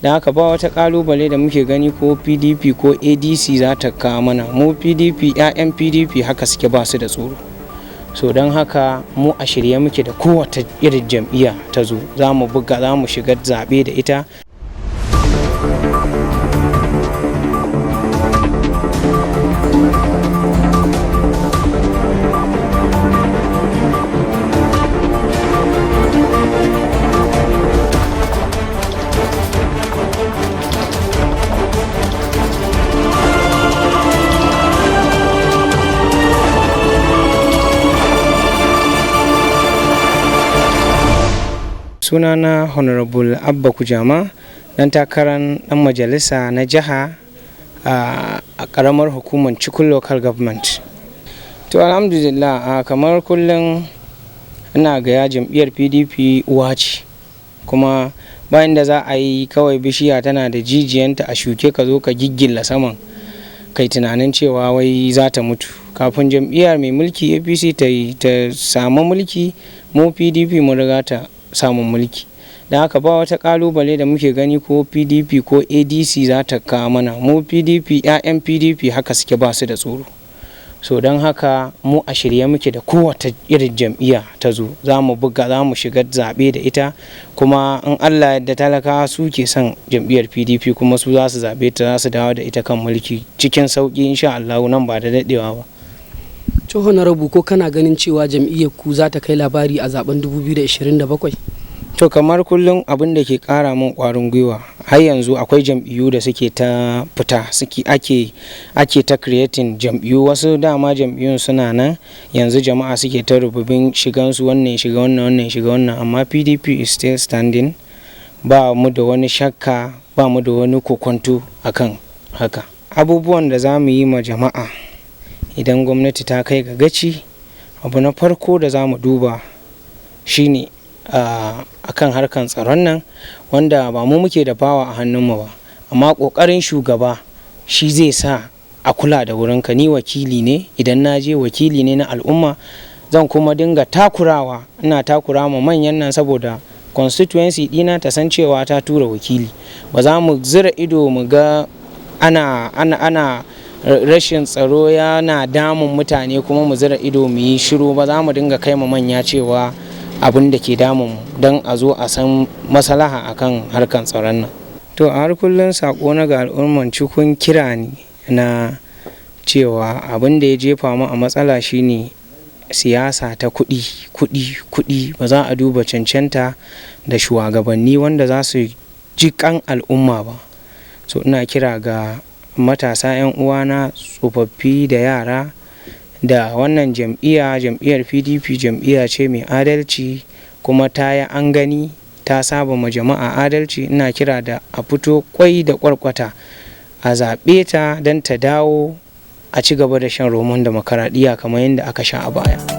Don haka ba wata kalubale da muke gani ko PDP ko ADC za ta kawo mana. Mu PDP, 'ya'yan PDP haka suke, ba su da tsoro. So don haka mu a shirye muke da kowace irin jam'iyya ta zo, za mu buga, za mu shiga zaɓe da ita. Sunana Honorable Abba Kujama, dan takarar dan majalisa na jiha a karamar hukumar Chikun Local Government. To, alhamdulillah, kamar kullum ina gaya, jam'iyyar PDP uwa ce, kuma bayan da za a yi kawai bishiya tana da jijiyanta a shuke, ka zo ka giggilla saman, kai tunanin cewa wai za ta mutu. Kafin jam'iyyar mai mulki APC ta samu mulki, mu PDP mun riga ta samun mulki. Don haka ba wata kalubale da muke gani ko PDP ko ADC za ta kawo mana. Mu PDP, 'ya'yan PDP haka suke, ba su da tsoro. So don haka mu a shirye muke da kowace irin jam'iyya ta zo, za mu buga, za mu shiga zaɓe da ita. Kuma in Allah yadda, talakawa su ke son jam'iyyar PDP, kuma su za su zaɓe ta, za su dawo da ita kan mulki cikin sauƙi, insha Allah, nan ba da daɗewa ba. To, Honorable, ko kana ganin cewa jam'iyyar ku za ta kai labari a zaben 2027? To, kamar kullum, abin da ke kara min kwarin gwiwa, har yanzu akwai jam'iyyu da suke ta fita, suke ake ta creating jam'iyyu. Wasu dama jam'iyyun suna nan, yanzu jama'a suke ta rububin shigansu, wannan shiga wannan, wannan shiga wannan, amma PDP is still standing. Ba mu da wani shakka, ba mu da wani kokonto akan haka. Abubuwan da za mu yi ma jama'a idan gwamnati ta kai ga gaci, abu na farko da za mu duba shine a kan harkan tsaron nan, wanda ba mu muke da bawa a hannunmu ba, amma ƙoƙarin shugaba shi zai sa a kula da wurinka. Ni wakili ne, idan na je wakili ne na al'umma, zan kuma dinga takurawa, ina takura ma manyan nan saboda constituency dina ta san cewa ta tura wakili. Ba za mu zira ido mu ga ana rashin tsaro yana damun mutane kuma mu zira ido mu yi shiru ba. Za mu dinga kai ma manya cewa abin da ke damun, don a zo a san maslaha akan harkan tsaron nan. To, a har kullum sako na ga al'umman Chikun, kira ne na cewa abin da ya jefa mu a matsala shine siyasa ta kuɗi, kuɗi, kuɗi. Ba za a duba cancanta da shugabanni wanda za su ji kan al'umma ba. So ina kira ga matasa 'yan uwana, tsofaffi da yara, da wannan jam'iyya, jam'iyyar PDP, jam'iyya ce mai adalci, kuma ta yi an gani, ta saba ma jama'a adalci. Ina kira da a fito kwai da kwarkwata a zaɓe ta don ta dawo a ci gaba da shan romon demokaradiyya kamar yadda aka sha a baya.